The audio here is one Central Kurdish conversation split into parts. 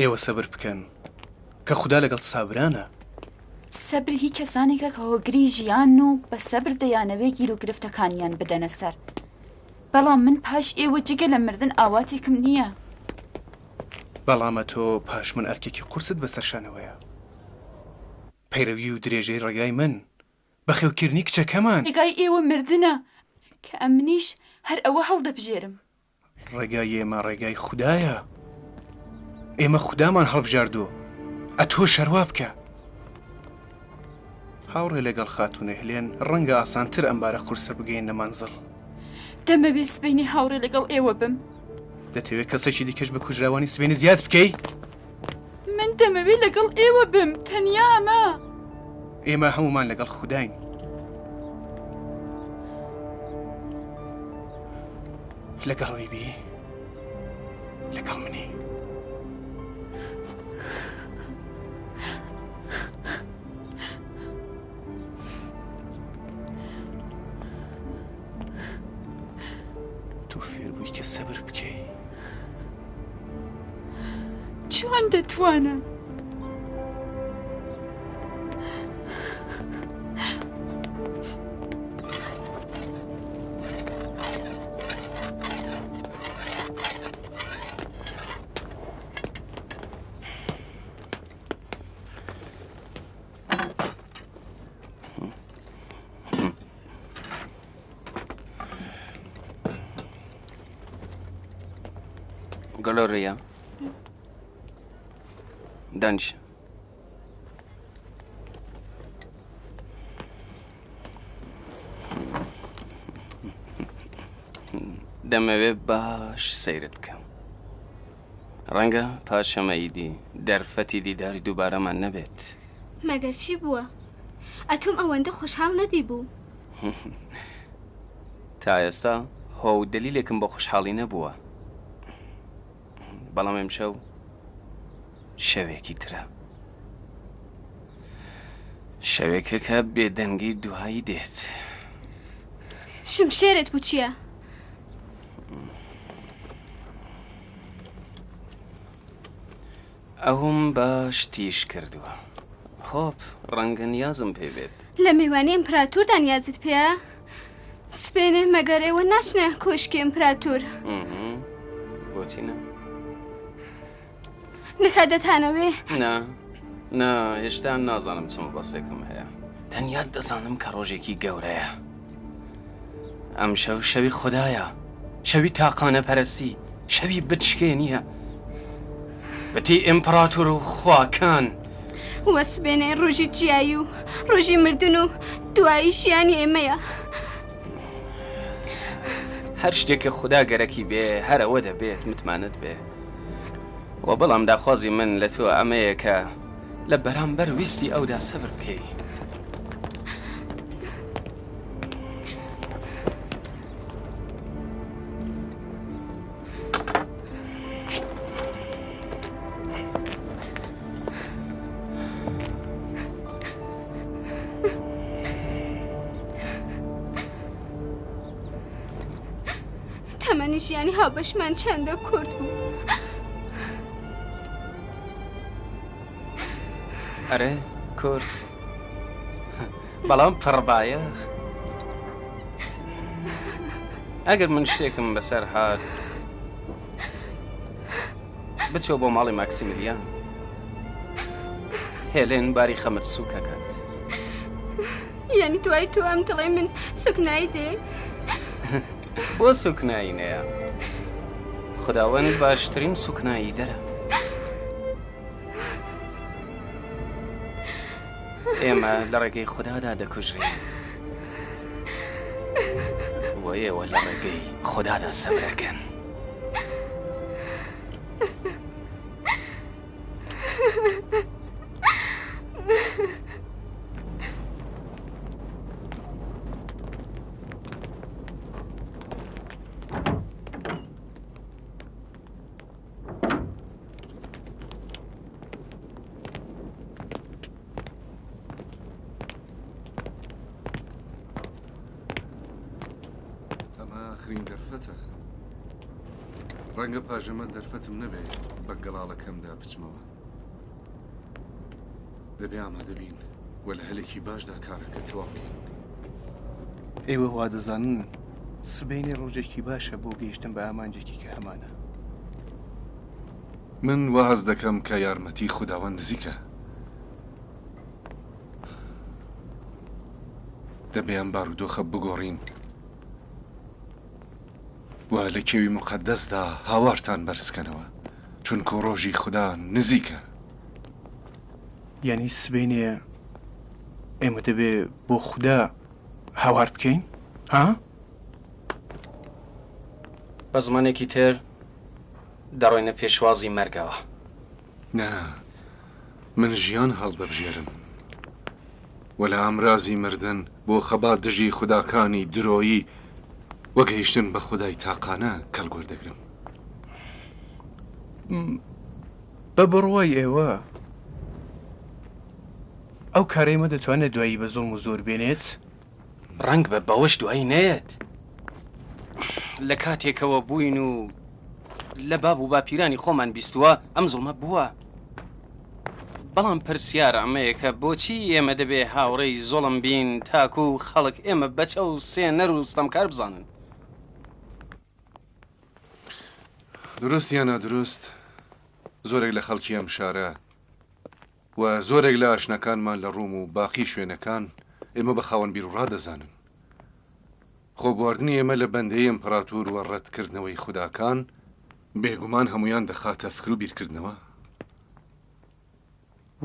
ئێوە سەبر بکەن کە خودا لەگەڵ سابرانە. سەبر هی کەسانێکە کە هۆگری ژیانن و بە سەبر دەیانەوێ گیروگرفتەکانیان بدەنە سەر. بەڵام من پاش ئێوە جگە لە مردن ئاواتێکم نییە. بەڵام ئەتۆ پاش من ئەرکێکی قورست بەسەر شانەوەیە. پەیرەوی و درێژەی ڕێگای من، بەخێوکردنی کچەکەمان. ڕێگای ئێوە مردنە، کە ئەمنیش هەر ئەوە هەڵدەبژێرم. ڕێگای ئێمە ڕێگای خودایە. ئێمە خودامان هەڵبژاردووە. ئەتۆش هەروا بکە. هاوڕێ لەگەڵ خاتوونە هلێن ڕەنگە ئاسانتر ئەم بارە قورسە بگەیەننە مەنزڵ. دەمەوێ سبەینێ هاوڕێ لەگەڵ ئێوە بم. دەتەوێ کەسێکی دیکەش بە کوژراوانی سبەینێ زیاد بکەی؟ من دەمەوێ لەگەڵ ئێوە بم، تەنیا ئەمە. ئێمە هەموومان لەگەڵ خوداین. لەگەڵ وی بی، لەگەڵ منی. تۆ فێر بووی کە سەبر بکەی. چۆن دەتوانم؟ گلۆریا دانیشە. دەمەوێت باش سەیرت بکەم. ڕەنگە پاش ئەمە ئیدی دەرفەتی دیداری دووبارەمان نەبێت. مەگەر چی بووە؟ ئەتۆم ئەوەندە خۆشحاڵ نەدیبوو. تا ئێستا هۆ و دەلیلێکم بۆ خۆشحاڵی نەبووە. بەڵام ئەمشەو شەوێکی ترە. شەوێکە کە بێدەنگی دوایی دێت. شمشێرت بوو چییە؟ ئەوم باش تیژ کردووە. هۆپ، ڕەنگە نیازم پێ بێت. لە میوانی ئیمپراتوردا نیازت پێیە؟ سبەینێ مەگەر ئێوە ناچنە کۆشکی ئیمپراتور؟ بۆچی نا؟ نەکا دەتانەوێ؟ نا، نا، هێشتا نازانم چ مەبەستێکم هەیە. تەنیا دەزانم کە ڕۆژێکی گەورەیە. ئەمشەو شەوی خودایە، شەوی تاقانە پەرستی، شەوی بتشکێنییە. بتی ئیمپڕاتور و خواکان. وە سبەینێ ڕۆژی جیایی و ڕۆژی مردن و دوایی ژیانی ئێمەیە. هەر شتێک کە خودا گەرەکی بێ هەر ئەوە دەبێت، متمانەت بێ. وە بەڵام داخوازی من لە تۆ ئەمەیە کە لە بەرامبەر ویستی ئەودا سەبر بکەی. تەمەنی ژیانی هاوبەشمان چەندە کورت بوو. ئەرێ کورت بەڵام پڕبایەخ. ئەگەر من شتێکم بەسەر هات بچۆ بۆ ماڵی ماکسیمیلیان. هێلێن باری خەمت سووکەکات. یعنی دوای تۆ ئەم دڵی من سوکنایی دێ؟ بۆ سوکنایی نەیە؟ خداوەند باشترین سوکنایی دەرە. ئێمە لە ڕێگەی خودادا دەکوژرێین و ئێوە لە ڕێگەی خودادا سەبرەکەن. ئەمە ئاخرین دەرفەتە. ڕەنگە پاژەمە دەرفەتم نەبێ بە گەڵاڵەکەمدا بچمەوە. دەبێ ئامادە بین و لە هەلێکی باشدا کارەکە تەواو بکەین. ئێوە وا دەزانن سبەینێ ڕۆژێکی باشە بۆ گەیشتن بە ئامانجێکی کە هەمانە؟ من وا هەست دەکەم کە یارمەتی خوداوەند نزیکە. دەبێ ئەم بارودۆخە بگۆڕین و لە کێوی موقەدەسدا هاوارتان بەرز کەنەوە، چونکو ڕۆژی خودا نزیکە. یانی سبەینێ ئێمە دەبێ بۆ خودا هاوار بکەین؟ ها؟ بە زمانێکی تر دەڕۆینە پێشوازی مەرگەوە. نا، من ژیان هەڵدەبژێرم و لە ئامرازی مردن بۆ خەبات دژی خوداکانی درۆیی و گەیشتن بە خودای تاقانە کەڵک وەردەگرم. بە بڕوای ئێوە ئەو کارەی ئێمە دەتوانێت دوایی بە زوڵم و زۆر بێنێت؟ ڕەنگبە بەوەش دوایی نەیەت. لە کاتێکەوە بووین و لە باب و باپیرانی خۆمان بیستووە ئەم زوڵمە بووە. بەڵام پرسیار ئەمەیە کە بۆچی ئێمە دەبێ هاوڕێی زوڵم بین تاکوو خەڵک ئێمە بە چەوسێنەر و ستەمکار بزانن؟ دروست یا نادروست زۆرێک لە خەڵکی ئەم شارە و زۆرێک لە ئاشناکانمان لە ڕوم و باقی شوێنەکان ئێمە بە خاوەن بیروڕا دەزانن. خۆبواردنی ئێمە لە بەندەی ئیمپراتور و ڕەتکردنەوەی خوداکان بێگومان هەموویان دەخاتە فکر و بیرکردنەوە.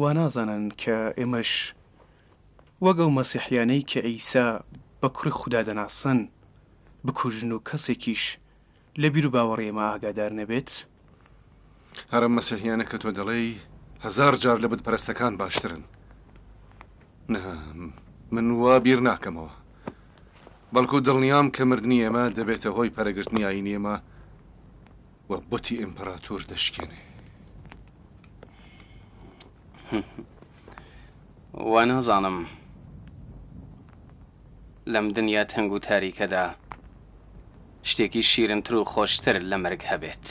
وا نازانن کە ئێمەش وەک ئەو مەسیحیانەی کە عیسا بە کوڕی خودا دەناسن بکوژن و کەسێکیش لە بیروباوەڕی ئێمە ئاگادار نەبێت؟ هەر ئەم مەسیحیانە کە تۆ دەڵێی هەزار جار لە بتپەرستەکان باشترن. نا، من وا بیر ناکەمەوە. بەڵکو دڵنیام کە مردنی ئێمە دەبێتە هۆی پەرەگرتنی ئایینی ئێمە و بتی ئیمپراتور دەشکێنێ. وا نازانم لەم دنیا تەنگ و تاریکەدا شتێکی شیرنتر و خۆشتر لە مەرگ هەبێت.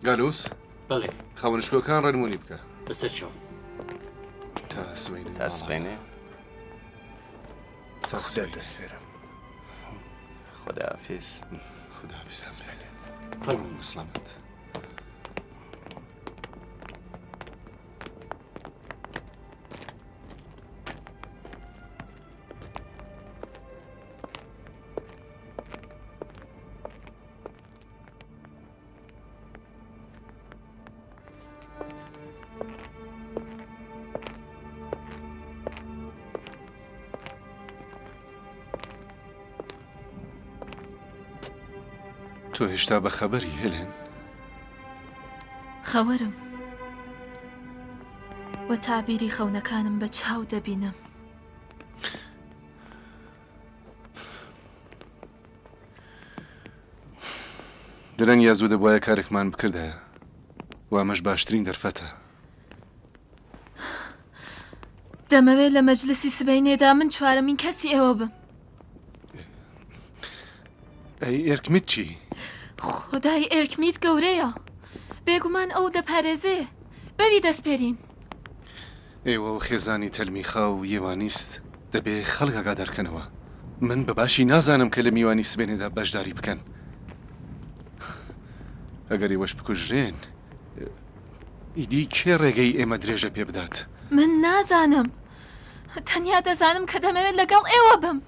گالوس بەڵێ خاوەنشکۆکان ڕێنمونی بکە بەسەر چاو تا سبەینێ تا سبەینێ تا خودا سبەینێ دەسپێرم خداحافظ خداحافظ تا سبەینێ فەرموو بە سڵامەت تۆ هێشتا بە خەبەری هێلێن؟ خەوەرم و تابیری خەونەکانم بە چاو دەبینم. درەنگ یا زوو دەبوایە کارێکمان بکردایە و ئەمەش باشترین دەرفەتە. دەمەوێت لە مەجلسی سبەینێدا من چوارەمین کەسی ئێوە بم. ئەی ئێرکمیت چی؟ خودای ئێرکمیت گەورەیە. بێگومان ئەو دەپارێزێ. بەوی دەسپێرین. ئێوە و خێزانی تەلمیخا و یێوانیست دەبێ خەڵک ئاگادار کەنەوە. من بە باشی نازانم کە لە میوانی سبەینێدا بەشداری بکەن. ئەگەر ئێوەش بکوژرێن، ئیدی کێ ڕێگەی ئێمە درێژە پێ بدات؟ من نازانم. تەنیا دەزانم کە دەمەوێت لەگەڵ ئێوە بم.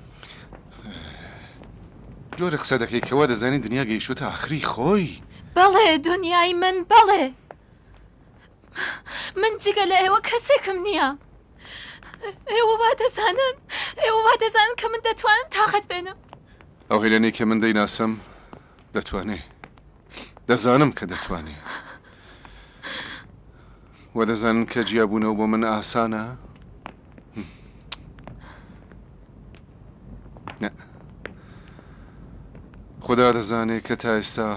جۆرێک قسە دەکەی کە وا دەزانی دنیا گەیشتووەتە ئاخری خۆی. بەڵێ دنیای من بەڵێ. من جگە لە ئێوە کەسێکم نییە. ئێوە وا دەزانن ئێوە وا دەزانن کە من دەتوانم تاقەت بێنم. ئەو هێلێنەی کە من دەیناسم دەتوانێ. دەزانم کە دەتوانێ. وە دەزانن کە جیابوونەوە بۆ من ئاسانە؟ نا. خودا دەزانێ کە تا ئێستا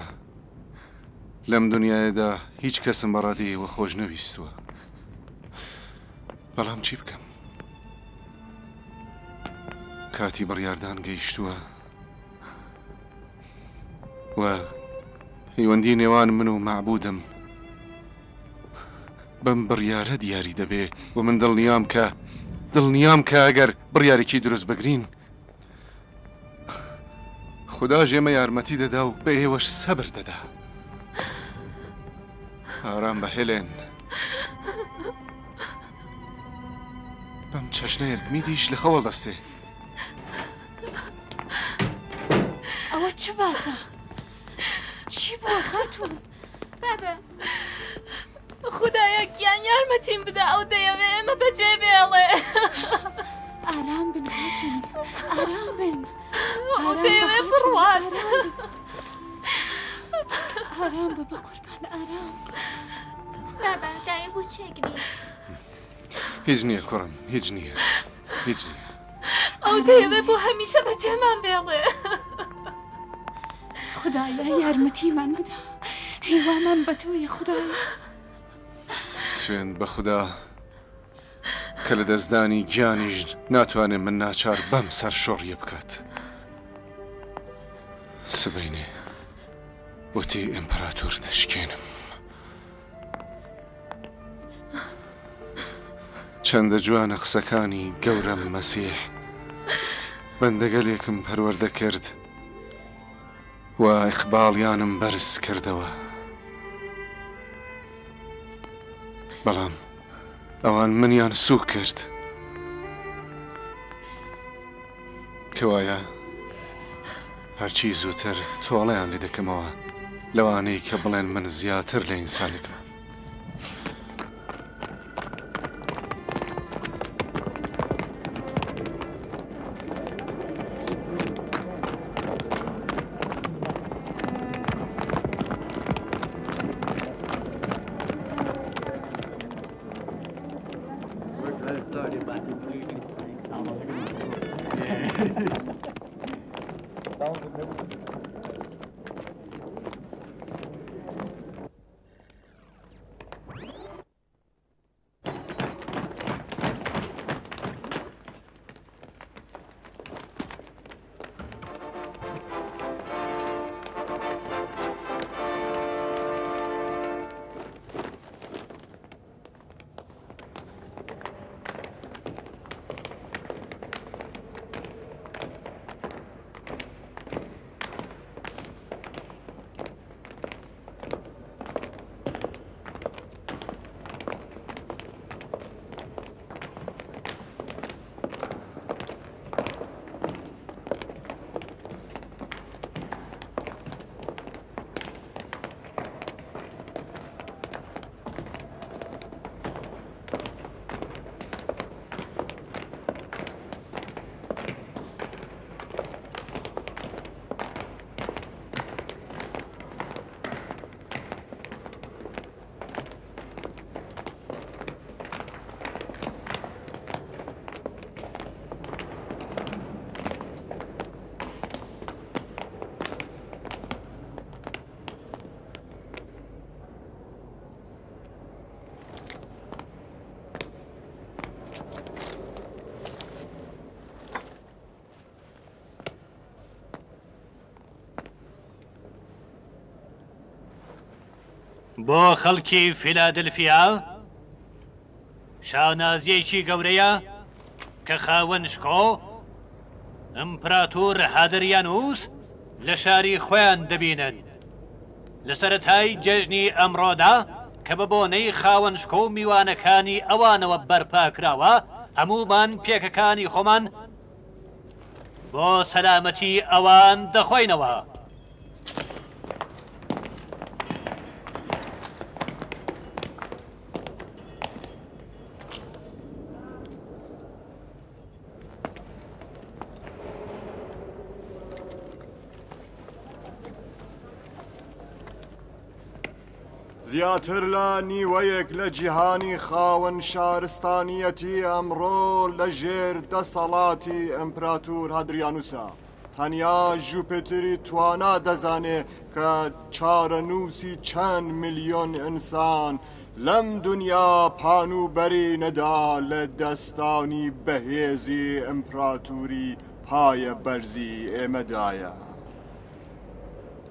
لەم دنیایەدا هیچ کەسم بە ڕادەی ئێوە خۆش نەویستووە. بەڵام چی بکەم؟ کاتی بڕیاردان گەیشتووە و پەیوەندی نێوان من و مەعبودم بەم بڕیارە دیاری دەبێ و من دڵنیام کە دڵنیام کە ئەگەر بڕیارێکی دروست بگرین خوداش ئێمە یارمەتی دەدا و بە ئێوەش سەبر دەدا. ئارام بە هێلێن. بەم چەشنە ئێرکمیدیش لە خەوەڵ دەستێ. ئەوە چ باسە؟ چی بووە خاتوون؟ بابە خودایە گیان یارمەتیم بدە ئەو دەیەوێ ئێمە بەجێ بێڵێ. ئارام بن خاتوون ئارام بن. ئەو دەیەوێ بڕوات. ئارام بە بە قوربان ئارام. بابە دایە بۆ چێگری؟ هیچ نییە کوڕم هیچ نییە هیچ نییە. ئەو دەیەوێ بۆ هەمیشە بەجێمان بێڵێ. خدایە یارمەتیمان بدە هیوامان بە تۆیە خدایە. سوێند بە خودا کە لە دەستدانی گیانیش ناتوانێ من ناچار بەم سەرشۆڕیە بکات. سبەینێ بۆتی ئیمپراتۆر دەشکێنم. چەندە جوانە قسەکانی گەورەم مەسیح بەندەگەلێکم پەروەردە کرد و ئیقباڵیانم بەرز کردەوە بەڵام ئەوان منیان سوک کرد کەوایە هەرچی زووتر تۆڵەیان لێ دەکەمەوە لەوانەی کە بڵێن من زیاتر لە ئینسانێکم. بۆ خەڵکی فیلادلفیا شانازییەکی گەورەیە کە خاوەن شکۆ، ئیمپراتۆر هادریانوس لە شاری خۆیان دەبینن. لە سەرەتای جەژنی ئەمڕۆدا کە بە بۆنەی خاوەن شکۆ و میوانەکانی ئەوانەوە بەرپا کراوە، هەموومان پێکەکانی خۆمان بۆ سەلامەتی ئەوان دەخۆینەوە. زیاتر لە نیوەیەک لە جیهانی خاوەن شارستانیەتی ئەمڕۆ لە ژێر دەسەڵاتی ئیمپراتور هادریانوسە. تەنیا ژوپێتری توانا دەزانێ کە چارەنووسی چەند ملیۆن ئینسان لەم دونیا پان و بەرینەدا لە دەستانی بەهێزی ئیمپراتوری پایە بەرزی ئێمەدایە.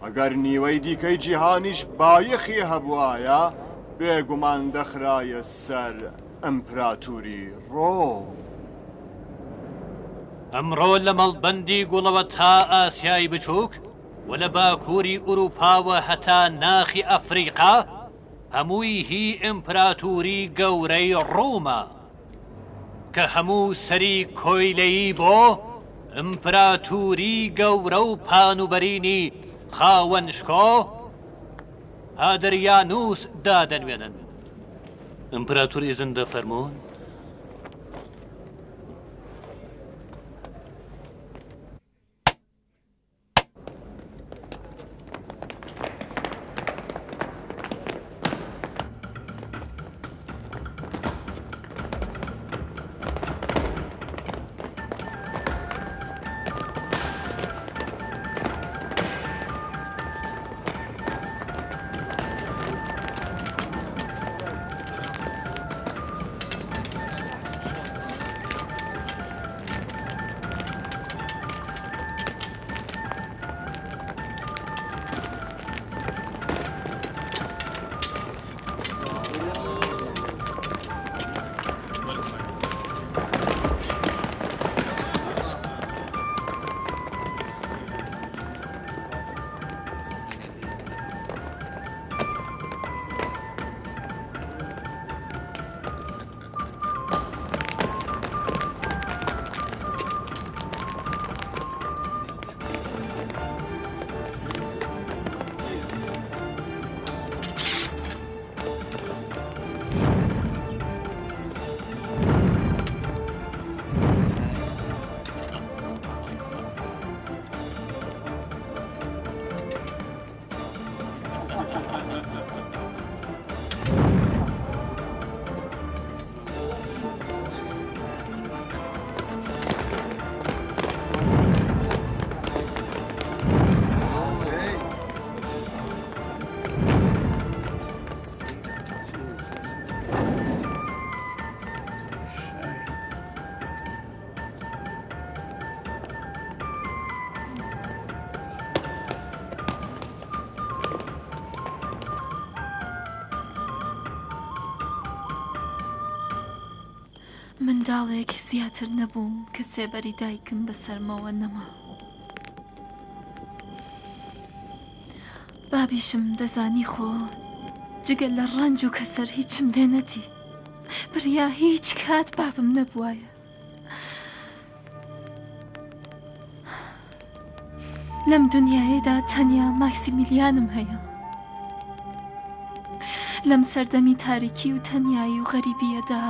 ئەگەر نیوەی دیکەی جیهانیش بایەخی هەبوایە، بێگومان دەخرایە سەر ئیمپراتوری ڕۆم. ئەمڕۆ لە مەڵبەندی گوڵەوە تا ئاسیای بچووک و لە باکووری ئورووپاوە هەتا ناخی ئەفریقا هەمووی هی ئیمپراتوری گەورەی ڕۆمە. کە هەموو سەری کۆیلەیی بۆ ئیمپراتوری گەورە و پانوبەرینی خاوەن شکۆ هادریانوس دادەنوێنن. ئیمپراتور ئیزن دەفەرموون. منداڵێک زیاتر نەبووم کە سێبەری دایکم بەسەرمەوە نەما. بابیشم دەزانی خۆ جگە لە ڕەنج و کەسەر هیچم لێ نەدی. بریا هیچ کات بابم نەبوایە. لەم دنیایەدا تەنیا ماکسیمیلیانم هەیە. لەم سەردەمی تاریکی و تەنیایی و غەریبیەدا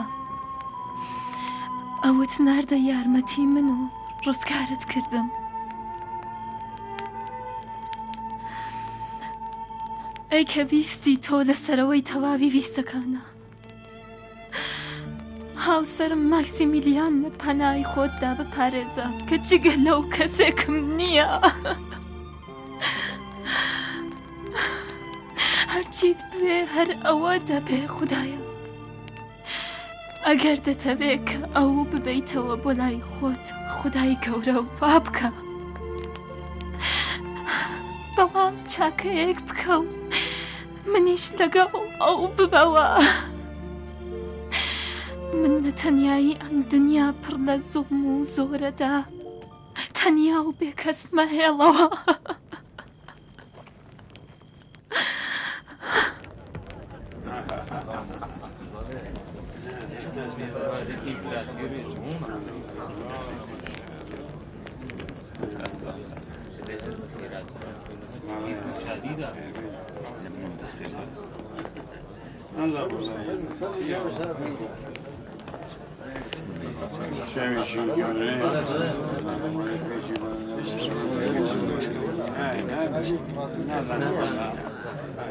ئەوت ناردە یارمەتی من و ڕزگارت کردم. ئەی کە ویستی تۆ لە سەرەوەی تەواوی ویستەکانە. هاوسەرم ماکسیمیلیان لە پەنای خۆتدا بپارێزە کە جگە لەو کەسێکم نییە. هەرچیت بوێ هەر ئەوە دەبێ خودایە. ئەگەر دەتەوێ کە ئەو ببەیتەوە بۆ لای خۆت خودای گەورە و وا بکە. بەڵام چاکەیەک بکە و منیش لەگەڵ ئەو ببەوە. من لە تەنیایی ئەم دنیا پڕ لە زوڵم و زۆرەدا تەنیا و بێکەس مەهێڵەوە.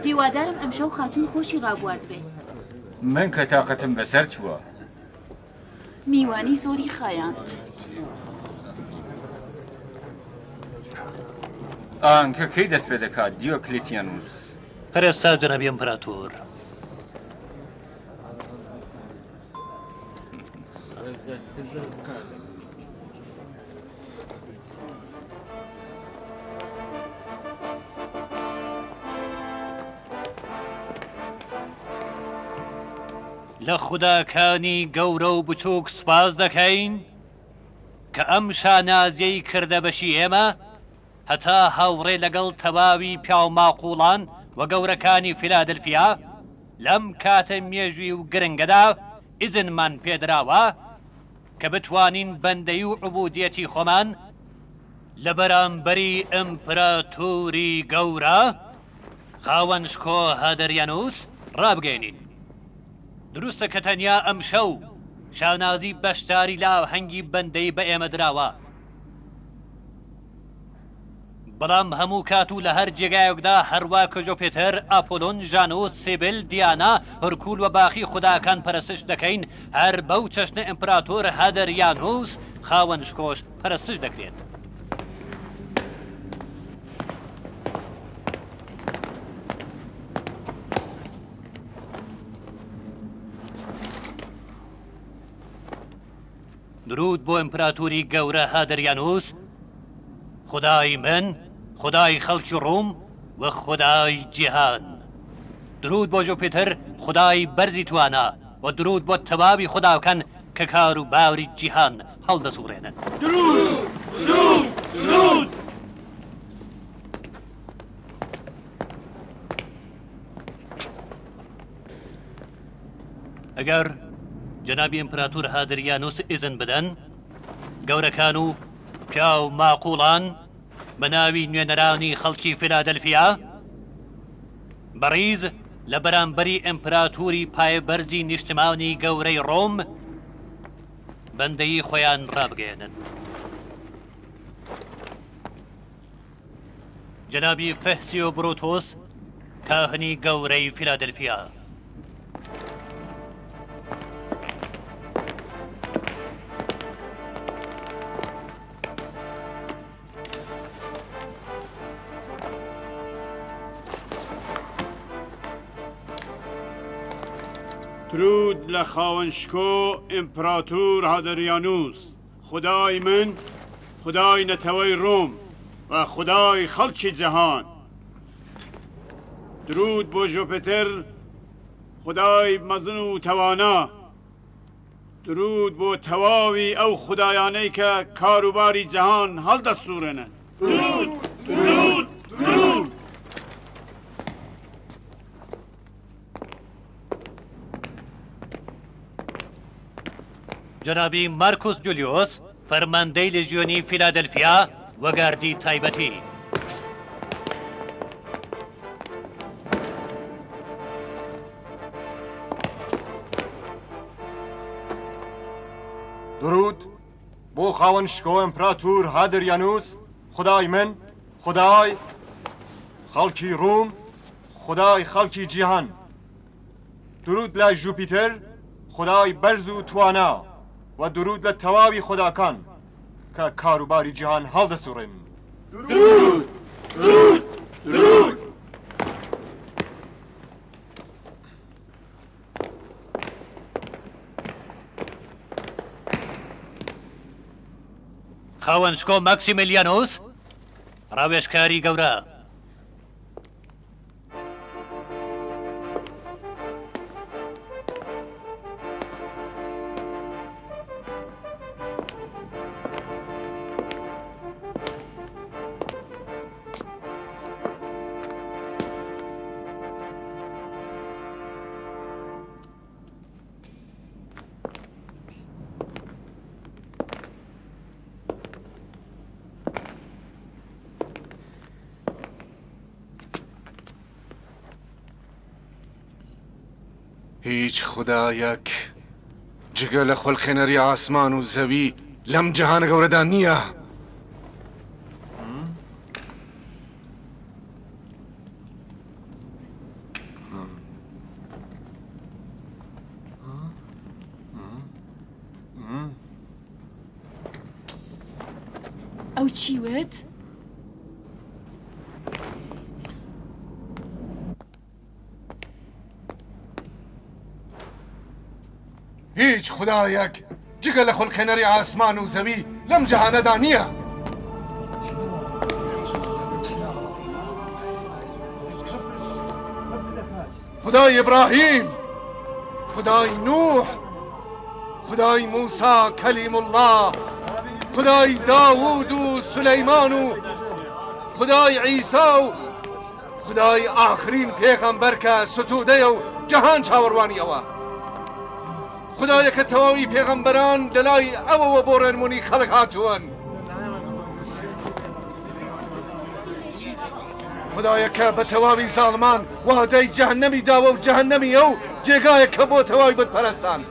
هیوادارم ئەمشەو خاتوون خۆشی ڕابواردبێ. من کە تاقەتم بەسەر چووە. میوانی زۆری خایاند. ئاهەنگەکە کەی دەست پێ دەکات دیۆکلیتیانوس؟ هەر ئێستا جەنابی ئیمپراتۆر. لە خوداکانی گەورە و بچووک سوپاس دەکەین کە ئەم شانازیەی کردە بەشی ئێمە هەتا هاوڕێ لەگەڵ تەواوی پیاوماقوڵان و گەورەکانی فیلادلفیا لەم کاتە مێژووی و گرنگەدا ئیزنمان پێدراوە کە بتوانین بەندەیی و عبودیەتی خۆمان لە بەرامبەری ئیمپراتۆری گەورە خاوەن شکۆ هادریانوس ڕابگەیەنین. دروستە کە تەنیا ئەمشەو شانازی بەشداری لە ئاهەنگی بەندەیی بە ئێمە دراوە، بەڵام هەموو کات و لە هەر جێگایەکدا هەروا کە ژۆپێتەر، ئاپۆلۆن، ژانوس، سیبل، دیانا، هرکول و باقی خوداکان پەرستش دەکەین، هەر بەو چەشنە ئیمپراتۆر هادریانوس خاوەن شکۆش پەرستش دەکرێت. دروود بۆ ئیمپراتوری گەورە هادریانوس، خودای من، خودای خەڵکی ڕوم و خودای جیهان. دروود بۆ ژوپیتر، خودای بەرزی توانا و دروود بۆ تەواوی خوداکان کە کار و باری جیهان هەڵدەسوڕێنن. دروود! دروود! دروود! ئەگەر جەنابی ئیمپراتور هادریانوس ئیزن بدەن، گەورەکان و پیاو ماقوڵان بە ناوی نوێنەرانی خەڵکی فیلادلفیا، بە ڕیز لە بەرامبەری ئیمپراتوری پایەبەرزی نیشتمانی گەورەی ڕۆم، بەندەیی خۆیان ڕابگەیەنن. جەنابی فهسیۆ برۆتۆس، کاهنی گەورەی فیلادلفیا. درود لە خاوەن شکۆ ئیمپراتور هادریانوس. خودای من، خودای نەتەوەی ڕۆم و خودای خەڵکی جەهان. درود بۆ ژۆپێتر، خودای مەزن و تەوانا. درود بۆ تەواوی ئەو خودایانەی کە کاروباری جەهان هەڵدەسوڕێنن. درود، درود، درود. جەنابی مارکوس جولیۆس، فەرماندەی لژیۆنی فیلادلفیا و گاردی تایبەتی. درود بۆ خاوەن شکۆ ئیمپراتور هادریانوس، خودای من، خودای خەڵکی ڕوم، خودای خەڵکی جیهان. درود لە ژوپیتر، خودای بەرز و توانا و درود لە تەواوی خوداکان کە کاروباری جیهان هەڵدەسوڕێنن. درود! درود! درود! خاوەن شکۆ ماکسیمیلیانۆس، ڕاوێژکاری گەورە. هیچ خودایەک جگە لە خولقێنەری ئاسمان و زەوی لەم جەهانە گەورەدا نییە. ئەو چی وت؟ هیچ خودایەک جگە لە خولقێنەری ئاسمان و زەوی لەم جەهانەدا نییە. خودای ئیبراهیم، خودای نوح، خودای موسا کەلیم اللە، خودای داوود و سولەیمان و خودای عیسا و خودای ئاخرین پێغەمبەر کە ستوودەیە و جەهان چاوەڕوانی ئەوە. خودایە کە تەواوی پێغەمبەران لەلای ئەوەوە بۆ ڕێنمونی خەڵک هاتوون. خودایە کە بە تەواوی زاڵمان وادەی جەهەنەمی داوە و جەهەنەمی ئەو جێگایەکە بۆ تەواوی بتپەرستان.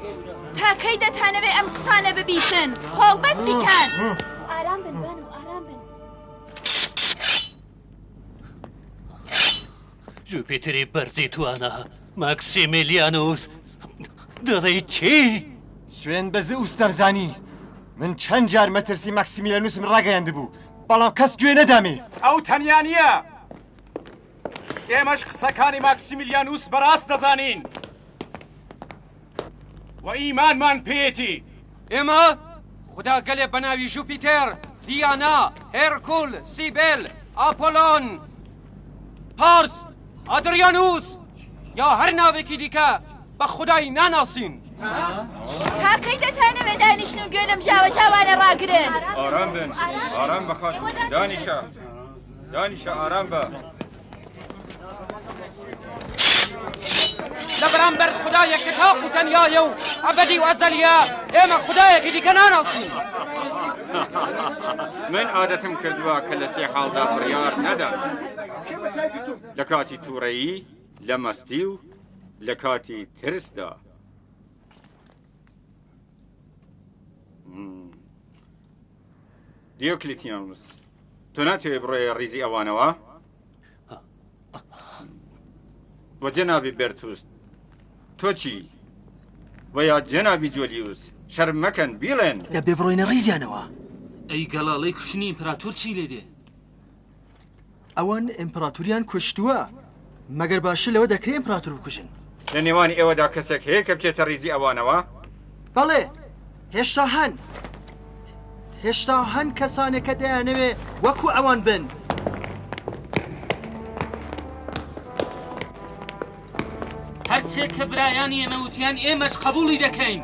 تا کەی دەتانەوێ ئەم قسانە ببیسن؟ قۆڵبەستی کەن! ئارام بن بانو، ئارام بن. جوپیتری بەرزی توانا، ماکسیمیلیانوس، دەڵێی چی؟ سوێند بە زئوس دەمزانی، من چەند جار مەترسی ماکسیمیلیانوسم ڕاگەیاندبوو، بەڵام کەس گوێ نەدامێ. ئەو تەنیا نییە. ئێمەش قسەکانی ماکسیمیلیانوس بە ڕاست دەزانین و ئیمانمان پێیەتی. ئێمە خودا گەلێ بە ناوی ژوپیتێر، دیانا، هێرکول، سیبێل، ئاپۆلۆن، پارس، ئادریانوس یا هەر ناوێکی دیکە بە خودای ناناسین. تا کەی دەتانەوێ دانیشن و گوێ لەم ژاوەژاوانە ڕاگرن؟ ئارام بن، ئارام بە خاتوون، دانیشە، دانیشە، ئارام بە. لە بەرامبەر خودایەک کە تاق و تەنیایە و ئەبەدی و ئەزەلیە، ئێمە خودایەکی دیکە ناناسین. من عادەتم کردووە کە لە سێ حاڵدا بڕیار نەدەم، لە کاتی تووڕەیی، لە مەستی و لە کاتی ترسدا. دیۆکلیتیانوس، تۆ ناتەوێ بڕۆیە ڕیزی ئەوانەوە؟ وە جەنابی بێرتوس تۆ چی؟ وە یا جەنابی جۆلیوس شەرم مەکەن بیڵێن. دەبێ بڕۆینە ڕیزیانەوە. ئەی گەڵاڵەی کوشتنی ئیمپراتۆر چی لێ دێ؟ ئەوان ئیمپراتوریان کوشتووە، مەگەر باشتر لەوە دەکرێ ئیمپراتور بکوژن؟ لە نێوان ئێوەدا کەسێک هەیە کە بچێتە ڕیزی ئەوانەوە؟ بەڵێ، هێشتا هەن. هێشتا هەن کەسانێک کە دەیانەوێ وەکو ئەوان بن. هەرچێک کە برایانی ئێمە وتیان ئێمەش قەبووڵی دەکەین.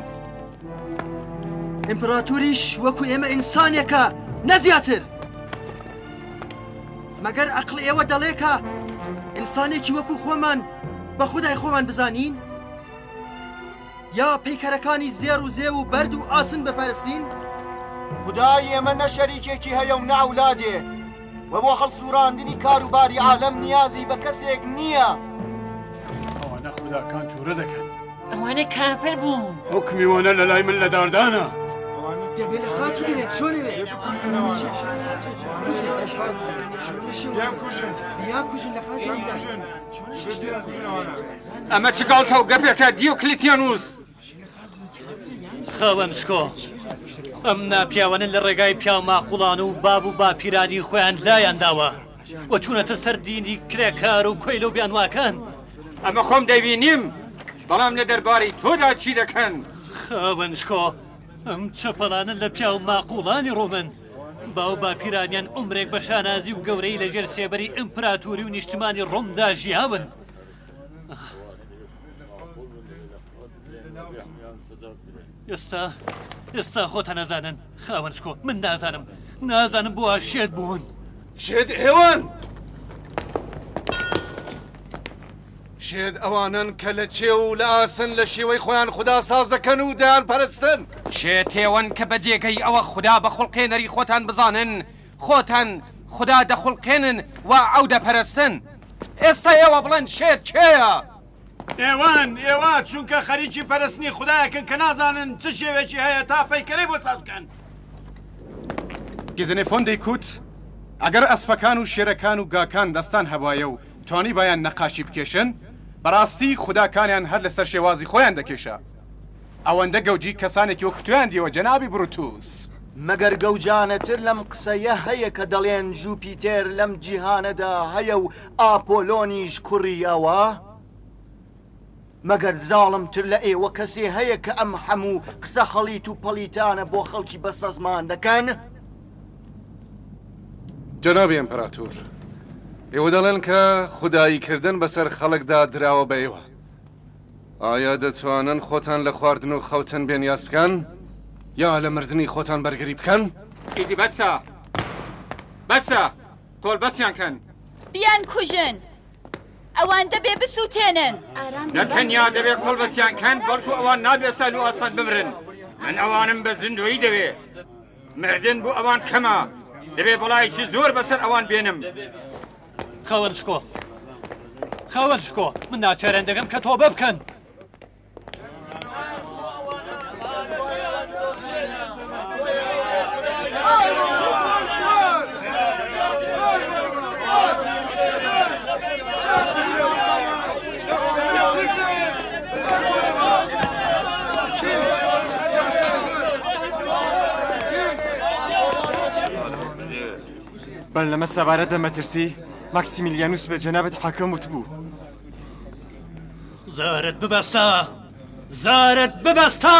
ئیمپراتوریش وەکو ئێمە ئینسانێکە نە زیاتر. مەگەر ئەقڵی ئێوە دەڵێ کە ئینسانێکی وەکو خۆمان بە خودای خۆمان بزانین؟ یا پەیکەرەکانی زێڕ و زێو و بەرد و ئاسن بپەرستین؟ خودای ئێمە نە شەریکێکی هەیە و نە ئەولادێ و بۆ هەڵسووڕاندنی کاروباری عالەم نیازی بە کەسێک نییە. ئەوانە خوداکان توورە دەکەن. ئەوانە کافر بوون. حوکمی وانە لە لای من لە داردانە. دەبێ لە خاچ بدرێت چۆنەوێ بیانکوژن لە خاچیان بدەن. ئەمە چ گاڵتە و گەپێکە دیۆکلیتیانوس؟ خاوەن شکۆ، ئەم ناپیاوانە لە ڕێگای پیاو ماقوڵان و باب و باپیرانی خۆیان لایان داوە و چوونەتە سەر دینی کرێکار و کۆیلە و بیانواکان. ئەمە خۆم دەیبینیم، بەڵام لە دەربارەی تۆدا چی دەکەن؟ خاوەن شکۆ، ئەم چەپەڵانە لە پیاو ماقوڵانی ڕۆمن. باو باپیرانیان عومرێک بە شانازی و گەورەیی لە ژێر سێبەری ئیمپراتوری و نیشتمانی ڕۆمدا ژیاون. ئێستا ئێستا خۆتان ئەزانن خاوەن شکۆ من نازانم نازانم بۆ شێت بوون. شێت ئێوەن! شێت ئەوانەن کە لە چێو و لە ئاسن لە شێوەی خۆیان خودا ساز دەکەن و دەیانپەرستن. شێت ئێوەن کە بە جێگەی ئەوە خودا بە خوڵقێنەری خۆتان بزانن، خۆتان خودا دەخوڵقێنن و ئەو دەپەرستن. ئێستا ئێوە بڵێن شێت کێیە؟ ئێوەن، ئێوە، چونکە خەریکی پەرستنی خودایەکن کە نازانن چ شێوێکی هەیە تا پەیکەرەی بۆ ساز بکەن. گزنفۆن دەیکوت، ئەگەر ئەسپەکان و شێرەکان و گاکان دەستان هەبوایە و توانیبایان نەقاشی بکێشن، بەڕاستی خوداکانیان هەر لەسەر شێوازی خۆیان دەکێشا. ئەوەندە گەوجی کەسانێکی وەک تۆیان دیوە جەنابی بروتوس. مەگەر گەوجانەتر لەم قسەیە هەیە کە دەڵێن ژوپیتێر لەم جیهانەدا هەیە و ئاپۆلۆنیش کوڕی ئەوە؟ مەگەر زاڵمتر لە ئێوە کەسێ هەیە کە ئەم هەموو قسە هەڵیت و پەڵیتانە بۆ خەڵکی بەسەزمان دەکەن؟ جەنابی ئیمپراتۆر، ئێوە دەڵێن کە خودایی کردن بەسەر خەڵکدا دراوە بە ئێوە. ئایا دەتوانن خۆتان لە خواردن و خەوتن بێنیاز بکەن؟ یا لە مردنی خۆتان بەرگری بکەن؟ ئیدی بەسە! بەسە! قۆڵبەستیان کەن! بیانکوژن! ئەوان دەبێ بسووتێنن. نە تەنیا دەبێ قۆڵبەستیان کەن، بەڵکو ئەوان نابێ سەهل و ئاسان بمرن. من ئەوانم بە زیندوویی دەوێ. مردن بۆ ئەوان کەمە، دەبێ بەڵایەکی زۆر بەسەر ئەوان بێنم. خاوەن شکۆ، خاوەن شکۆ، من ناچاریان دەکەم کە تۆبە بکەن. بەر لەمە سەبارەت بە مەترسی ماکسیمیلیانوس بە جەنابت حاکم وتبوو. زارت ببەستە! زارت ببەستە!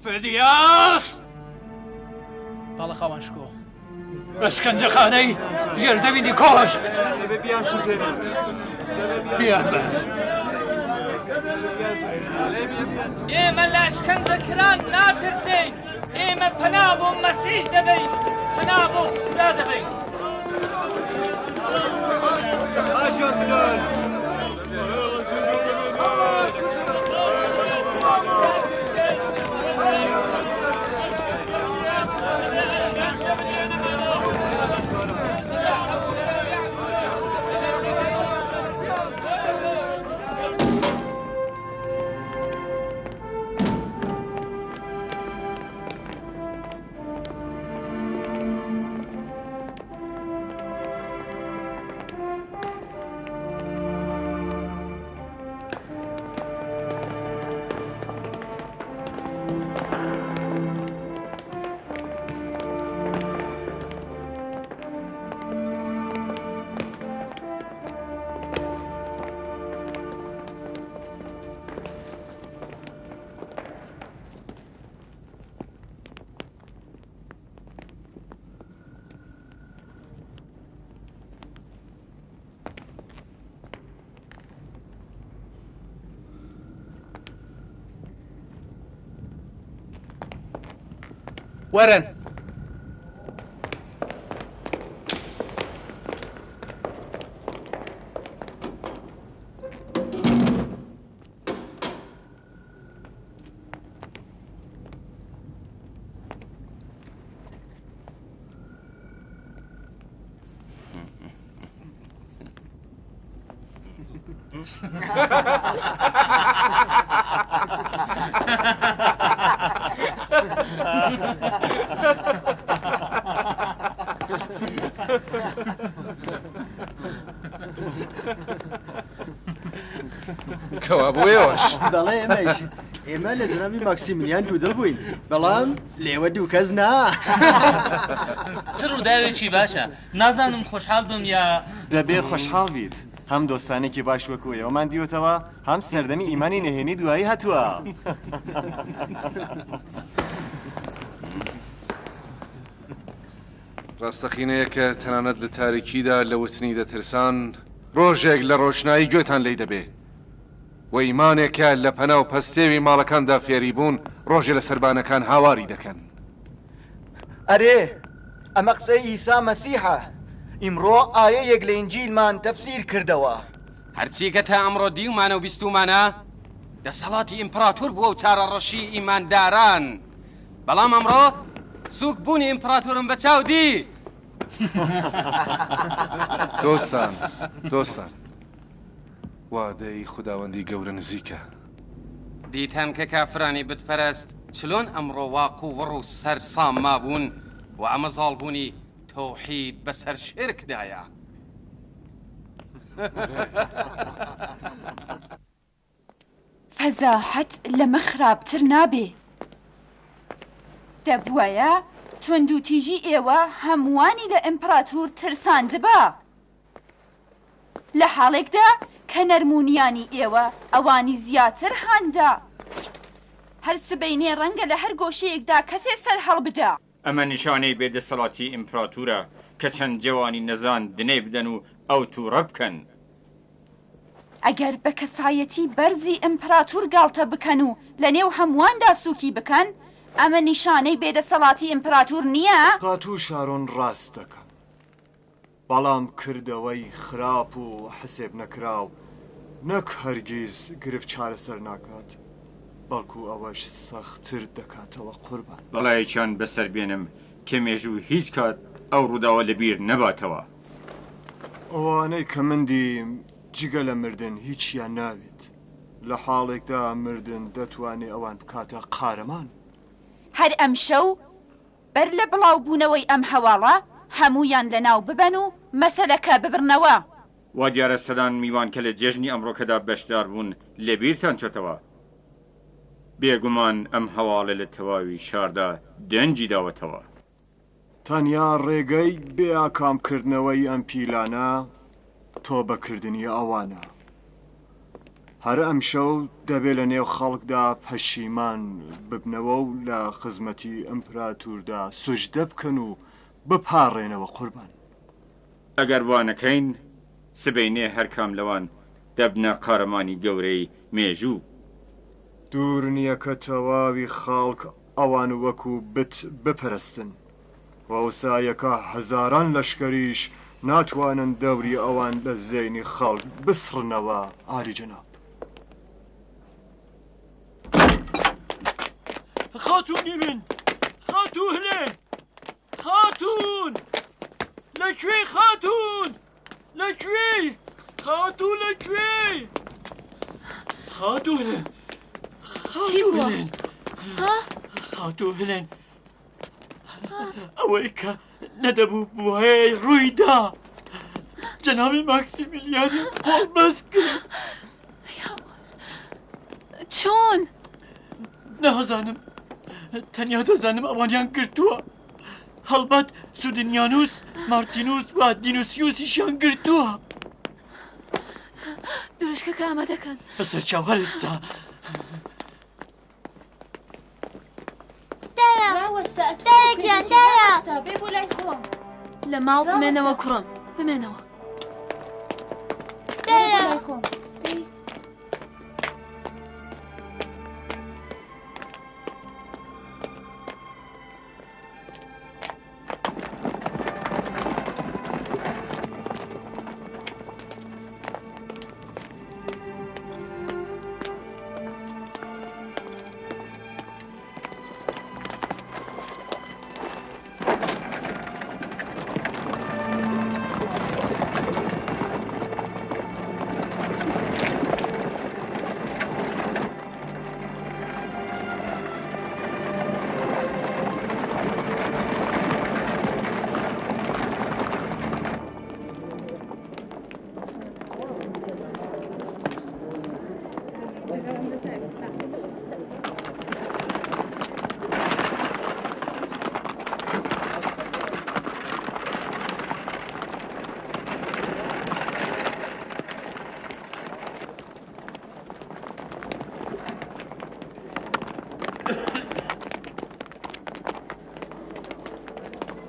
فدیاس! بەڵێ خاوەن شکۆ. ئەشکەنجەخانەی ژێرزەمینی کۆشک. دەبێ بیانسوتێنین. بیانبەن. ئێمە لە ئەشکەنجەکران ناترسین. ئێمە پەنا بۆ مەسیح دەبەین، پەنا بۆ خودا دەبەین. خاچیان بدەن. وەرن. کەوابوو ئێوەش. بەڵێ ئێمەش. ئێمە لە جەنابی ماکسیملیان دوودڵ بووین، بەڵام لێوە دوو کەس نا. چ ڕووداوێکی باشە. نازانم خۆشحاڵ بم یا. دەبێ خۆشحاڵ بیت. هەم دۆستانێکی باش وەکو ئێوەمان دیوەتەوە، هەم سەردەمی ئیمانی نهێنی دوایی هاتووە. ڕاستەقینەیە کە تەنانەت لە تاریکیدا لە وتنی دەترسان، ڕۆژێک لە ڕۆشنایی گوێتان لێی دەبێ و ئیمانێک کە لە پەنا و پەستێوی ماڵەکاندا فێری بوون، ڕۆژێ لە سەربانەکان هاواری دەکەن. ئەرێ، ئەمە قسەی ئیسا مەسیحە. ئیمڕۆ ئایەیەک لە ئینجیلمان تەفسیر کردەوە. هەرچی کە تا ئەمڕۆ دیومانە و بیستوومانە، دەسەڵاتی ئیمپڕاتور بووە و چارەڕەشیی ئیمانداران. بەڵام ئەمڕۆ سووک بوونی ئیمپڕاتورم بە چاو دی. دۆستان، دۆستان، وادەی خوداوەندی گەورە نزیکە. دیتان کە کافرانی بتپەرست. چلۆن ئەمڕۆ واق و وڕ و سەرسام مابوون و ئەمە زاڵبوونی تەوحید بەسەر شیرکدایە. فەزاحەت لەمە خراپتر نابێ. دەبوایە توندوتیژی ئێوە هەمووانی لە ئیمپڕاتور ترساندبا. لە حاڵێکدا کە نەرمونیانی ئێوە ئەوانی زیاتر هاندا. هەر سبەینێ ڕەنگە لە هەر گۆشەیەکدا کەسێ سەر هەڵبدا. ئەمە نیشانەی بێ دەسەڵاتی ئیمپراتورە کە چەند جەوانی نەزان دنەی بدەن و ئەو توڕە بکەن. ئەگەر بە کەسایەتی بەرزی ئیمپراتور گاڵتە بکەن و لە نێو هەموواندا سووکی بکەن، ئەمە نیشانەی بێدەسەڵاتی ئیمپراتور نییە؟ خاتوو شارۆن ڕاست دەکەن. بەڵام کردەوەی خراپ و حسێب نەکراو نەک هەرگیز گرفت چارەسەر ناکات، بەڵکو ئەوەش سەختتر دەکاتەوە قوربان. بەڵایەکیان بەسەر بێنم کە مێژوو هیچ کات ئەو ڕووداوە لەبیر نەباتەوە. ئەوانەی کە من دیم جگە لە مردن هیچیان ناوێت، لە حاڵێکدا مردن دەتوانێ ئەوان بکاتە قارەمان. هەر ئەمشەو بەر لە بڵاوبوونەوەی ئەم هەواڵە هەموویان لەناو ببەن و مەسەلەکە ببڕنەوە. وا دیارە سەدان میوان کە لە جێژنی ئەمڕۆکەدا بەشدار بوون لەبیرتان چۆتەوە. بێگومان ئەم هەواڵە لە تەواوی شاردا دەنگی داوەتەوە. تەنیا ڕێگەی بێ ئاکام کردنەوەی ئەم پیلانە تۆبەکردنی ئەوانە. هەر ئەمشەو دەبێ لە نێو خەڵکدا پەشیمان ببنەوە و لە خزمەتی ئیمپراتوردا سوجدە بکەن و بپاڕێنەوە قوربان. ئەگەر وا نەکەین، سبەینێ هەر کام لەوان دەبنە قارەمانی گەورەی مێژوو. دوور نییە کە تەواوی خەڵک ئەوان وەکوو بت بپەرستن. و ئەوسایەکە هەزاران لەشکەریش ناتوانن دەوری ئەوان لە زەینی خەڵک بسڕنەوە عالیجەناب. خاتوونی من! خاتوو هلێن! خاتوون! لە کوێی خاتوون؟ لە کوێی؟ خاتوو لە کوێی؟ خاتوو هلێن! چی بووە؟ ها؟ خاتوو هلێن! ئەوەی کە نەدەبوو بوایە ڕووی دا جەنابی ماکسیمیلیانی قۆڵبەست کرد. چۆن؟ نازانم تەنیا دەزانم ئەوانیان گرتووە هەڵبەت سودنیانوس مارتینوس و دینوسیوسیشیان گرتووە. دروشکەکە ئامادەکەن. بەسەر چاو هەر ئێستا. دایە ڕاوەستە ئەتۆ دایە کوێ گیان دەچی؟ دایە ڕاوەستە بێ بۆ لای خۆم لە ماڵ ڕاوەستە. بمێنەوە کوڕم بمێنەوە بێ بۆ دایە لای خۆم دەی.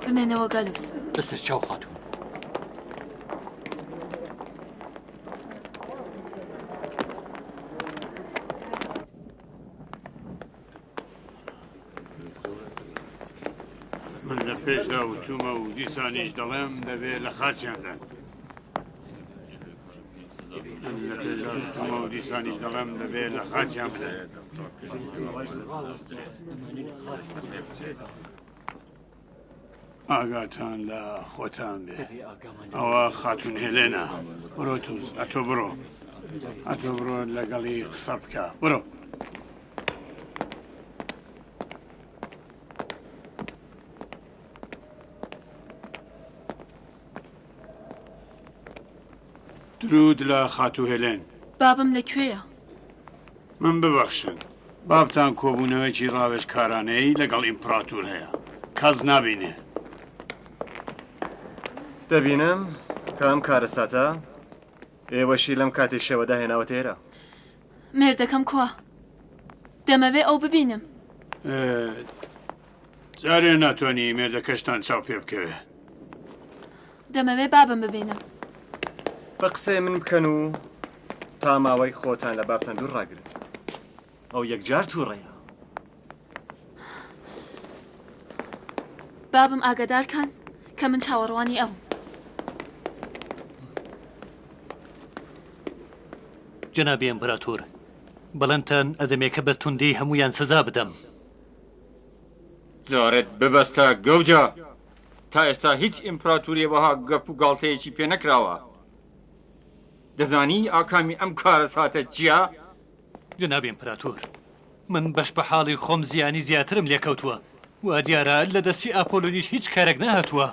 بمێنەوە گالوس. بەسەر چاو خاتوون. من لە پێشدا وتومە و دیسانیش دەڵێم دەبێ لە خاچیان دەن. من لە پێشدا وتومە و دیسانیش دەڵێم دەبێ لە خاچیان بدەن. ئاگاتان لە خۆتان بێ ئەوە خاتون هێلێنە بڕۆ توز ئەتۆ بڕۆ ئەتۆ بڕۆ لەگەڵی قسە بکە بڕۆ. دروود لە خاتوو هێلێن. بابم لە کوێیە؟ من ببەخشن، بابتان کۆبوونەوەیەکی ڕاوێژکارانەی لەگەڵ ئیمپڕاتور هەیە. کەس نابینێ. دەبینم کە ئەم کارەساتە ئێوەشی لەم کاتی شەوەدا هێناوەتە ئێرە. مێردەکەم کوا؟ دەمەوێ ئەو ببینم. جارێ ناتوانی مێردەکەشتان چاو پێ بکەوێ. دەمەوێ بابم ببینم. بە قسەی من بکەن و تا ماوەی خۆتان لە بابتان دوور ڕاگرن. ئەو یەکجار تووڕەیە. بابم ئاگادار کەن کە من چاوەڕوانی ئەوم. جەنابی ئیمپراتۆر، بەڵێنتان ئەدەمێ کە بە توندی هەموویان سزا بدەم. زارت ببەستە گەوجە! تا ئێستا هیچ ئیمپراتوریە وەها گەپ و گاڵتەیەکی پێ نەکراوە. دەزانی ئاکامی ئەم کارەساتە چییە؟ جەنابی ئیمپراتۆر، من بەش بە حاڵی خۆم زیانی زیاترم لێ کەوتووە. وا دیارە لە دەستی ئاپۆلۆنیش هیچ کارێک نەهاتووە.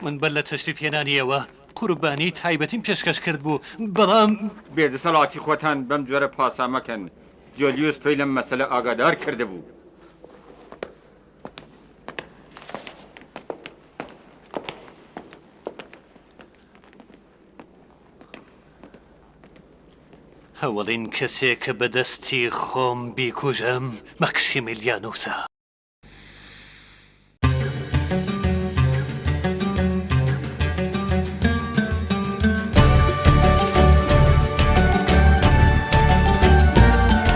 من بەر لە تەشریف هێنانی ئێوە قوربانیی تایبەتیم پێشکەش کردبوو، بەڵام. بێ دەسەڵاتی خۆتان بەم جۆرە پاسا مەکەن. جۆلیوس تۆی لەم مەسەلە ئاگادار کردبوو. ئەوەڵین کەسێ کە بە دەستی خۆم بیکوژم مەکسیمیلیانوسە.